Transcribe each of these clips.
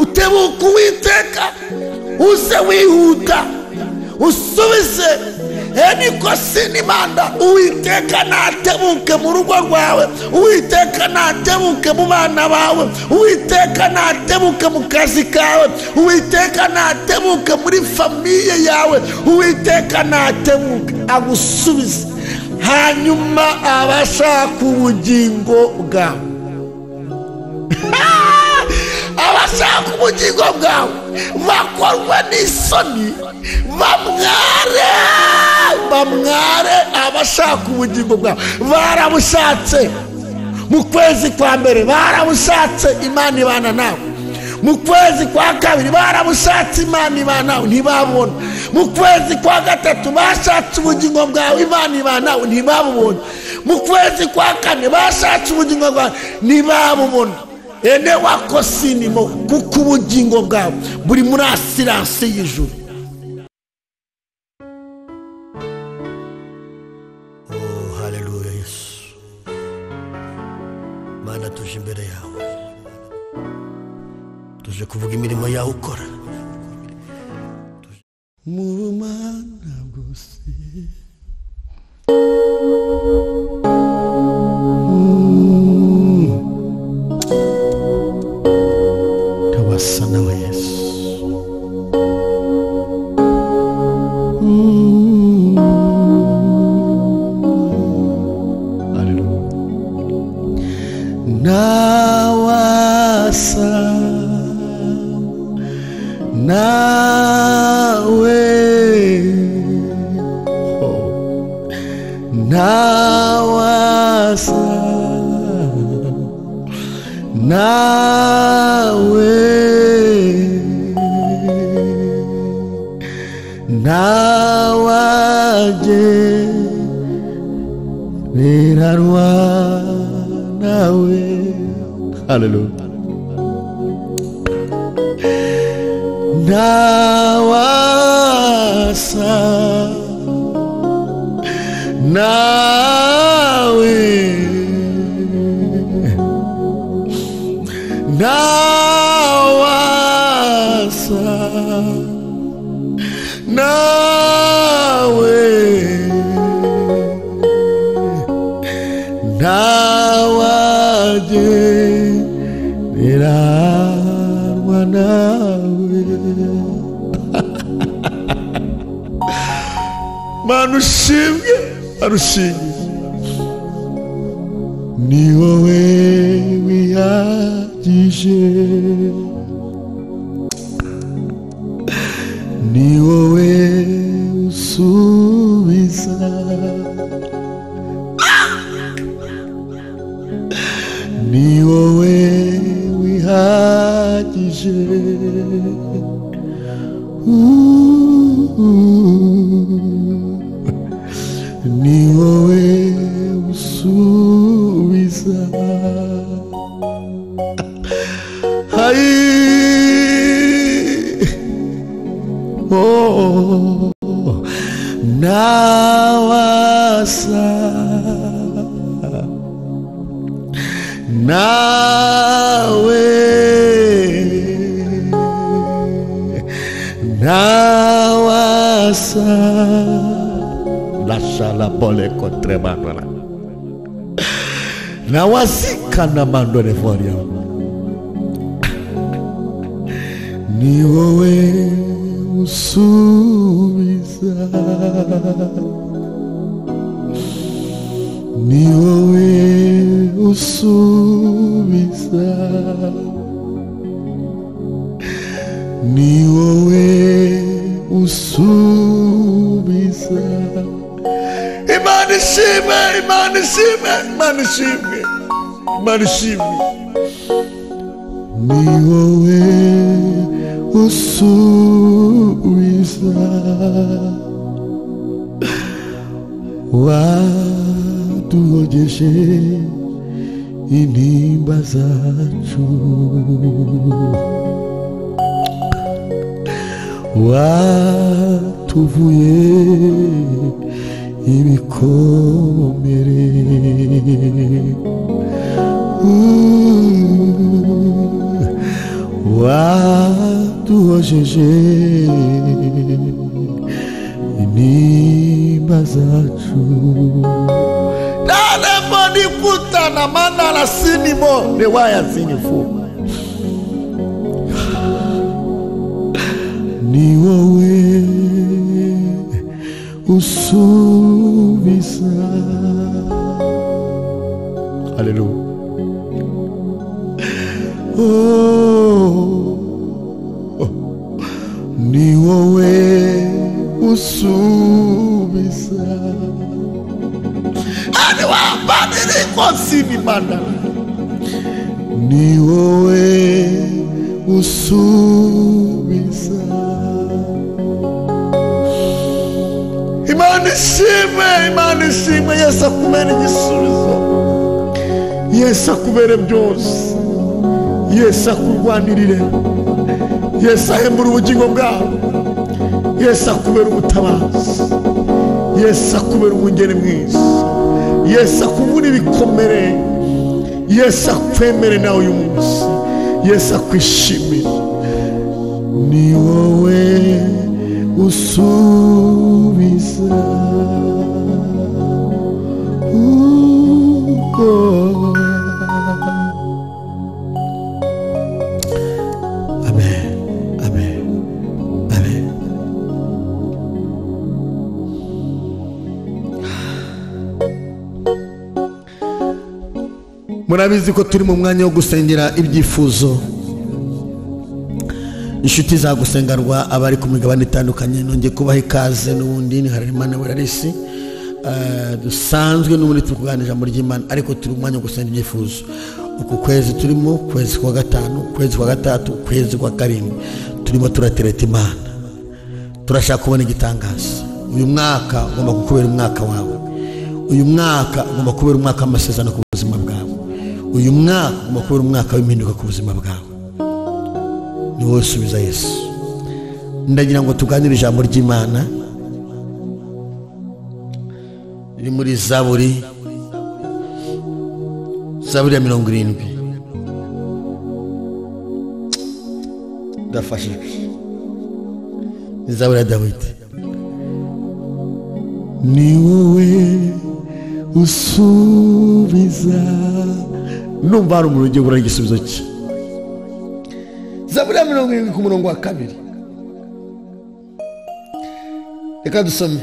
Utebuka Uwiteka, uze wihuta usubize eniko sinimanda. Uwiteka natebuke mu rugo rwawe, Uwiteka natebuke mu bana bawe, Uwiteka natebuke mu kazi kawe, Uwiteka natebuke muri famiye yawe, Uwiteka natebuke agusubize. Hanyuma abashaka ubugingo bwawe, abashaka ubugingo bwawe bakorwa n'isoni, bamware bamware. Abashaka ubugingo bwawe barabushatse mu kwezi kwa mbere, barabushatse Imana ibana nawe. Mu kwezi kwa kabiri barabushatse Imana ibana nawe, ntibabona. Mu kwezi kwa gatatu bashatse ubugingo bwawe, Imana ibana nawe, ntibabubona. Mu kwezi kwa kane bashatse ubugingo bwawe, ntibabubona. Ene wakosinimo, kuko ubugingo bwawe buri muri asiranse y'ijuru. Oh, haleluya Yesu. Mana, tuje imbere yawe, tuje kuvuga imirimo yawe ukora mu Mana bwose. Tawasa nawe Yesu. Haleluya. Nawasa nawe, oh, nawasa nawe, nawaje berarwa nawe. Haleluya. Nawasa nawe, nawasa nawe, nawaje nirarwa nawe. Mana ushimwe, Mana ushimwe, ni wowe wihagije, ni wowe usubiza, ni wowe wihagije, ni wowe usubiza. Ai, oh, nawasa nawe, nawasa lashala pole kotremana nawasika na mandone foria, ni wowe usubiza, ni wowe usubiza, ni wowe usubiza. Imana ishimwe, Imana ishimwe, Imana ishimwe, Imana ishimwe, ni wowe usubiza. Watuhojeje intimba zacu, watuvuye ibikomere, Waduhojeje intimba zacu. Nalemoni mana la sinimo ne waya sinifo. Ni wowe usubiza. Haleluya. Oh, ni wowe usubiza. Ani wa konsini mana. Ni wowe usubiza. Imana ishimwe, Imana ishimwe. Yesu akubere igisubizo, Yesu akubere byose, Yesu akurwanirire, Yesu ahembure ubugingo bwawe, Yesu akubere ubutabazi, Yesu akubere umugeni mwiza, Yesu akubure ibikomere, Yesu akwemere nawe uyu munsi, Yesu akwishimire. Ni wowe usubiza. Oh. Amen, amen, amen. Murabizi ko turi mu mwanya wo gusengera ibyifuzo. Inshuti za gusengarwa abari ku migabane itandukanye, nongeye kubaha ikaze. N'ubundi ni Harerimana Werarisi, dusanzwe n'ubundi turi kuganira ijambo ry'Imana, ariko turi mu mwanya wo gusenga ibyifuzo. Uku kwezi turimo, kwezi kwa gatanu, kwezi kwa gatatu, kwezi kwa karindwi, turimo turatereta Imana, turashaka kubona igitangaza. Uyu mwaka ugomba kukubera umwaka wawe, uyu mwaka ugomba kubera umwaka w'amasezerano ku buzima bwawe, uyu mwaka ugomba kubera umwaka w'impinduka ku buzima bwawe. Ni wowe usubiza Yesu. Ndagira ngo tuganire ijambo ry'Imana riri muri Zaburi, Zaburi ya 70. Ndafashijwe. Ni Zaburi ya Dawidi. Ni wowe usubiza. Numva hari umuntu ugiye kubura igisubizo cye. Zaburi ya 70 ku murongo wa 2. Reka dusome.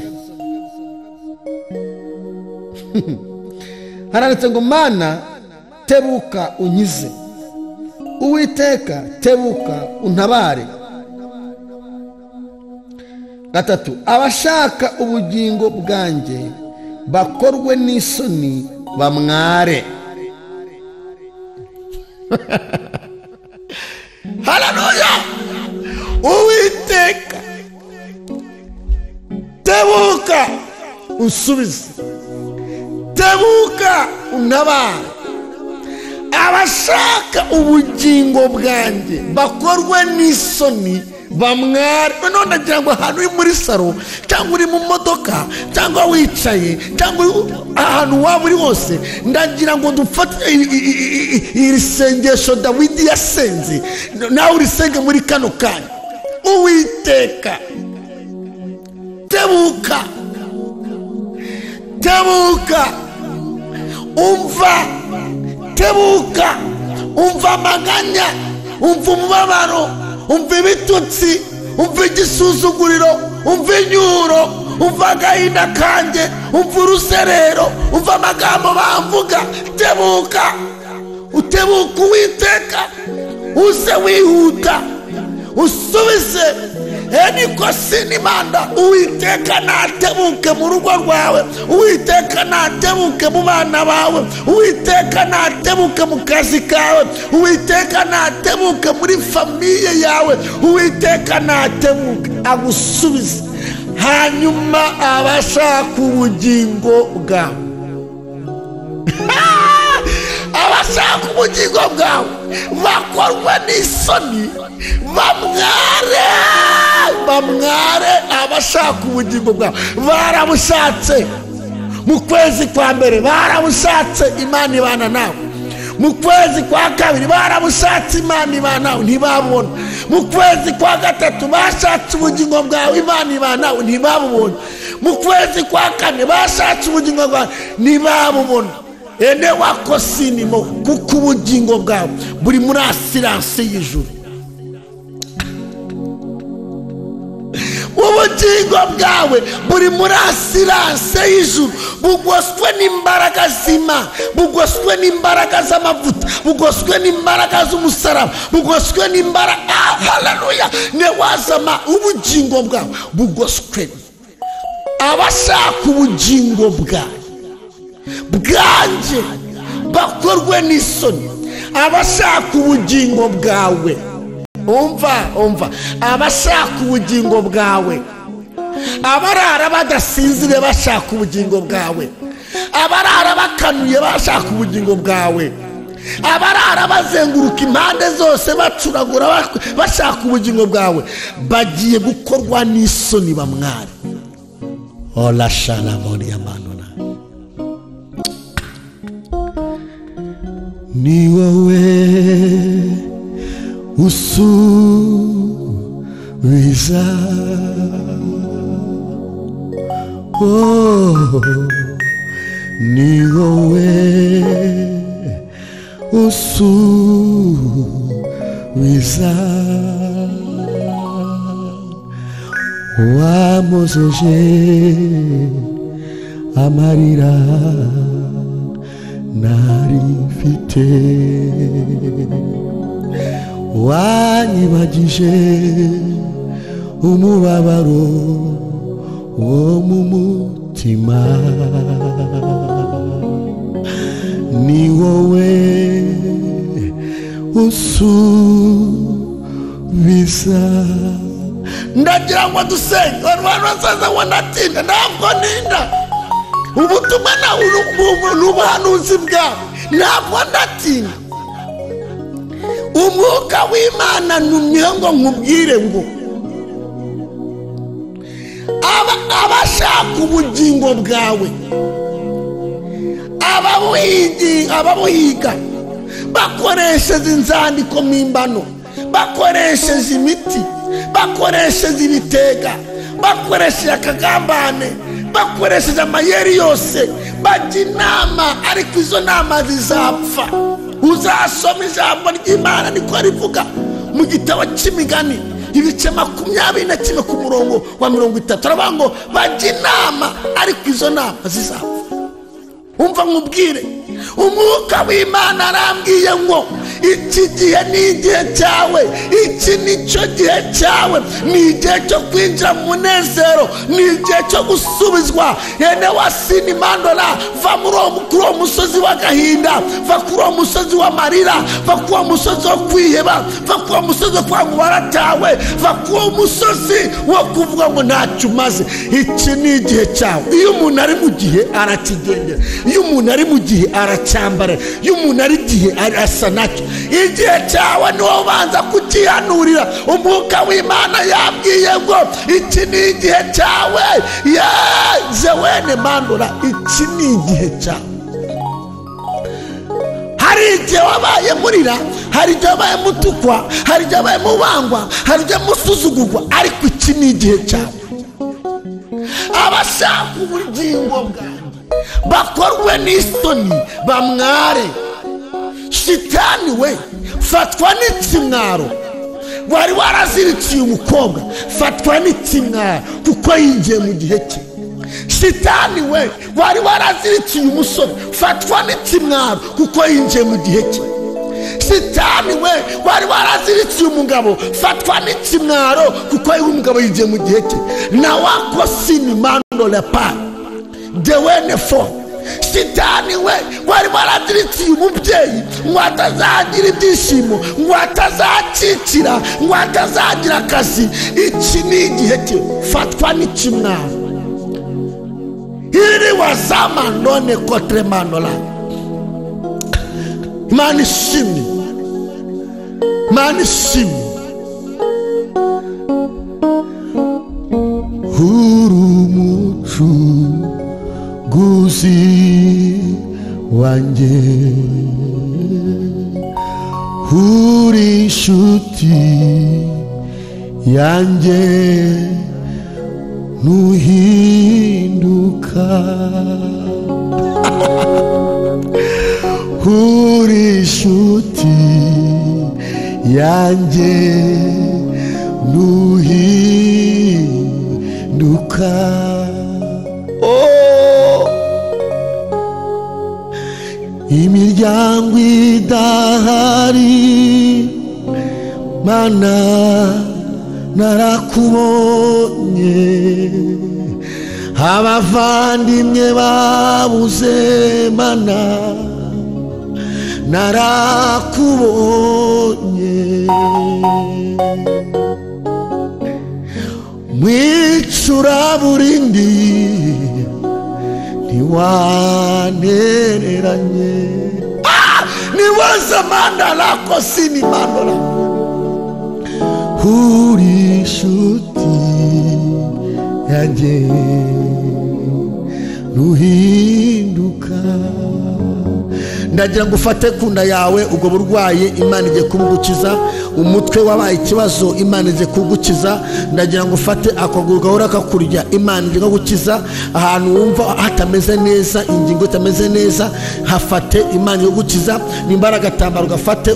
Haranditse ngo: Mana tebuka unkize, Uwiteka tebuka untabare. 3. Abashaka ubugingo bwanjye bakorwe n'isoni bamware. Haleluya. Uwiteka tebuka unsubize, tebuka untabare. Abashaka ubugingo bwanjye bakorwe n'isoni bamware. None ndagira ngo ahantu uri muri saro, cyangwa uri mu modoka, cyangwa wicaye, cyangwa ahantu waba uri hose, ndagira ngo dufate iri sengesho Dawidi yasenze, nawe urisenge muri kano kanya. Uwiteka tebuka, tebuka umva, tebuka umva amaganya, umva umubabaro, umva ibitutsi, umva igisuzuguriro, umva inyuro, umva agahinda kanjye, umva uruserero, umva amagambo bamvuga. Tebuka, utebuka Uwiteka, uze wihuta usubize. Eniko sinimanda. Uwiteka natebuke mu rugo rwawe, Uwiteka natebuke mu bana bawe, Uwiteka natebuke mu kazi kawe, Uwiteka natebuke muri famiye yawe, Uwiteka natebuke agusubize. Hanyuma abashaka ubugingo bwawe, abashaka ubugingo bwawe bakorwe n'isoni bamware, bamware. Abashaka ubugingo bwawe barabushatse mu kwezi kwa mbere, barabushatse, Imana ibana nawe. Mu kwezi kwa kabiri barabushatse, Imana ibana ntibabona. Mu kwezi kwa gatatu bashatse ubugingo bwawe, Imana ibana ntibabubona. Mu kwezi kwa kane bashatse ubugingo bwawe ntibabubona. Ene wako sinimo, kuko ubugingo bwawe buri muri asiranse y'ijuru. Ubugingo bwawe buri muri asiranse y'ijuru, bugoswe n'imbaraga z'Imana, bugoswe n'imbaraga z'amavuta, bugoswe n'imbaraga z'umusaraba, bugoswe n'imbaraga. Haleluya! Ne wazama ubugingo bwawe bugoswe. Abashaka ubugingo bwawe bwanjye bakorwe n'isoni. Abashaka ubugingo bwawe, umva, abashaka ubugingo bwawe, abarara badasinzire bashaka ubugingo bwawe, abarara bakanuye bashaka ubugingo bwawe, abarara bazenguruka impande zose bacuragura bashaka ubugingo bwawe, bagiye gukorwa n'isoni bamware. Ola shala mori amanona. Ni wowe usubiza, oh, ni wowe usubiza, wamozeje amarira nari mfite, wanyibagije umubabaro wo mu mutima. Ni wowe usubiza. Ndagira ngo dusenge, abantu basaza ngo ndatinda, ntabwo ninda. Ubutumwa na n'ubuhanuzi bwawe, ntabwo ndatinda. Umwuka w'Imana numye ngo nkubwire ngo abashaka ubugingo bwawe, ababuhiga bakoresheje inzandiko mpimbano, bakoresheje imiti, bakoresheje ibitega, bakoresheje akagambane, bakoresheje amayeri yose, bajya inama, ariko izo nama zizapfa. Uzasoma ijambo ry'Imana niko rivuga mu gitabo cy'Imigani ibice 21 ku murongo wa 30, aravuga ngo bajya inama ariko izo nama zizapfa. Umva nkubwire, umwuka w'Imana arambwiye ngo iki gihe ni igihe cyawe, iki nicyo gihe cyawe, ni igihe cyo kwinjira mu munezero, ni igihe cyo gusubizwa. Ene wasini mandora, va kuri uwo musozi w'agahinda, va kuri uwo musozi w'amarira, va kuri uwo musozi wo kwiheba, va kuri uwo musozi wo kuvuga ngo waratawe, va kuri uwo musozi wo kuvuga ngo ntacyo umaze. Iki ni igihe cyawe. Iyo umuntu ari mu gihe arakigendera, iyo umuntu ari mu gihe aracyambara, iyo umuntu ari gihe asa nacyo. Igihe cyawe ni wowe ubanza kukihanurira. Umwuka w'Imana yabwiye ngo iki ni igihe cyawe. Yezewene mandora, iki ni igihe cyawe. Hari igihe wabaye murira, hari igihe wabaye mutukwa, hari igihe wabaye mubangwa, hari igihe musuzugurwa, ariko iki ni igihe cyawe. Abashaka ubugingo bwawe bakorwe n'isoni bamware. Shitani we, fatwa n'ikimwaro. Wari warazirikiye umukobwa, fatwa n'ikimwaro kuko yinjiye mu gihe cye. Shitani we, wari warazirikiye umusore, fatwa n'ikimwaro kuko yinjiye mu gihe cye. Shitani we, wari warazirikiye umugabo, fatwa n'ikimwaro kuko uyu mugabo yinjiye mu gihe cye. Na wako sini mando lepa dewene fo. Shitani we, wari warazirikiye umubyeyi ngo atazagira ibyishimo, ngo atazakikira, ngo atazagira akazi. Iki ni igihe cye, fatwa n'ikimwaro. Iri wazama none kotre manola. Imana ishimwe, Imana ishimwe. Urumucuguzi wanjye, Uri inshuti yanjye ntuhinduka. Uri inshuti yanjye ntuhinduka. Oh, imiryango idahari mana narakubonye, abavandimwe babuze mana narakubonye. Mwicuraburindi ntiwanereranye. Niwaza mandala kosini mandola. Uri inshuti yanjye ntuhinduka. Ndagira ngo ufate kunda yawe ubwo burwayi Imana igiye kubugukiza, umutwe wabaye ikibazo Imana igiye kugukiza. Ndagira ngo ufate akaguru gahora kakurya Imana igiye kugukiza. Ahantu wumva hatameze neza, ingingo itameze neza, hafate Imana igiye kugukiza. Nimbara agatambaro gafate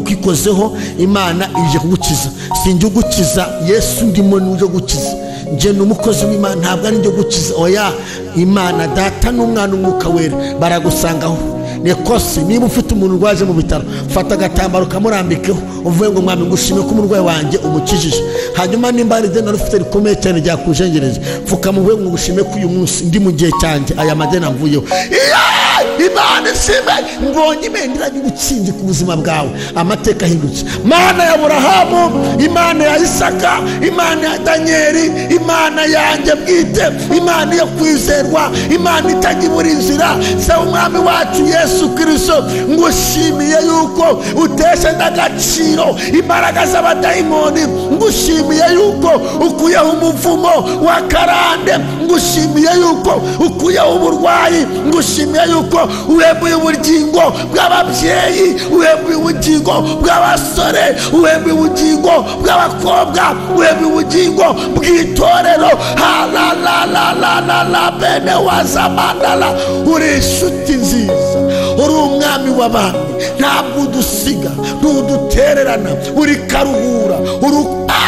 ukikozeho, Imana ije kugukiza. Sinjye ugukiza, Yesu ndimo ni uje gukiza. Nje ni umukozi w'Imana, ntabwo ari njye gukiza. Oya, Imana Data n'Umwana Umwuka Wera baragusangaho. Nekose niba ufite umuntu urwaje mu bitaro, fata agatambaro kamurambikeho uvuge ngo mwami ngushime ko umurwayi wanjye umukijije. Hanyuma nimba ari ideni ufite rikomeye cyane ryakujengereje, pfukama uvuge ngo ngushime ko uyu munsi ndi mu gihe cyanjye aya madeni amvuyeho. Imana ishime, mbonye ibendera ry'ubutsinzi ku buzima bwawe, amateka ahindutse. Mana ya Aburahamu, Imana ya Isaka, Imana ya Danieli, Imana yanjye bwite, Imana yo kwizerwa, Imana itajya inzira, se umwami wacu Yesu Kristo, ngushimiye yuko utesha n'agaciro imbaraga z'abadayimoni, ngushimiye yuko ukuyeho umuvumo wa karande, ngushimiye yuko ukuyeho uburwayi, ngushimiye yuko uhembuye ubugingo bw'ababyeyi, uhembuye ubugingo bw'abasore, uhembuye ubugingo bw'abakobwa, uhembuye ubugingo bw'itorero. Halalalalala bene wazamandala. Uri inshuti nziza, uri umwami w'abami, ntabwo udusiga, ntudutererana, uri karuhura, uri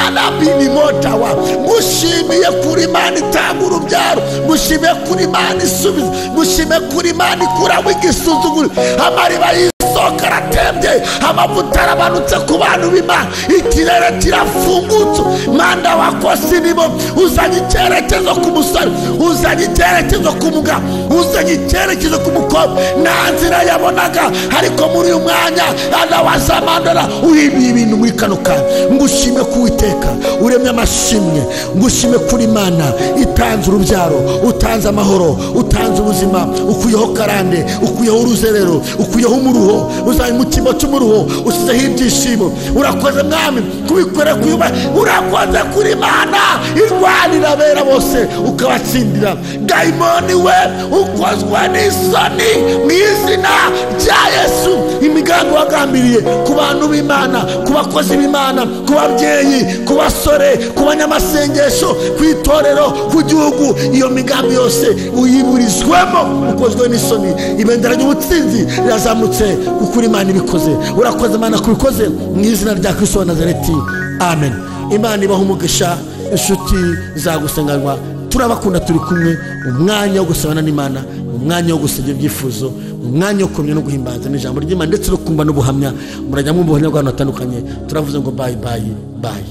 anabinimotawa. Ngushimiye kuri Imana itanga urubyaro, ngushimiye kuri Imana isubiza, ngushimiye kuri Imana ikuraho igisuzuguro. Amariba y'isoko aratembye, amavuta aramanutse ku bantu b'Imana, ikirere kirafungutse. Manda wakosi nibo uzanye icyerekezo ku musore, uzanye icyerekezo ku mugabo, uzanye icyerekezo ku mukobwa. Nta nzira yabonaga, ariko muri uyu mwanya anawazamandara uhibiye ibintu muri kano kanya. Ngushime ku Uwiteka uremye amashimwe, ngushime kuri Imana itanze urubyaro, utanze amahoro, utanze ubuzima, ukuyeho karande, ukuyeho uruzerero, ukuyeho umuruho, uzanye mu cyimbo cy'umuruho, usizeho ibyishimo. Urakoze mwami kubikora kuyuba, urakoze kuri Imana irwanira abera bose ukabatsindira. Dayimoni we ukozwe n'isoni mu izina rya Yesu. Imigambi wagambiriye ku bantu b'Imana, ku bakozi b'Imana, ku babyeyi, ku basore, ku banyamasengesho, ku itorero, ku gihugu, iyo migambi yose uyiburizwemo, ukozwe n'isoni. Ibendera ry'ubutsinzi rirazamutse kuko Imana ibikoze. Urakoze Imana kubikoze mu izina rya Kristo wa Nazareti, amen. Imana ibaha umugisha, inshuti zagusenganwa, turabakunda, turi kumwe. Umwanya wo gusabana n'Imana, umwanya wo gusenga ibyifuzo, umwanya wo kumenya no guhimbaza n'ijambo ry'Imana ndetse no kumva n'ubuhamya. Murajya mu buhamya bw'abantu batandukanye. Turavuze ngo bye bye bye.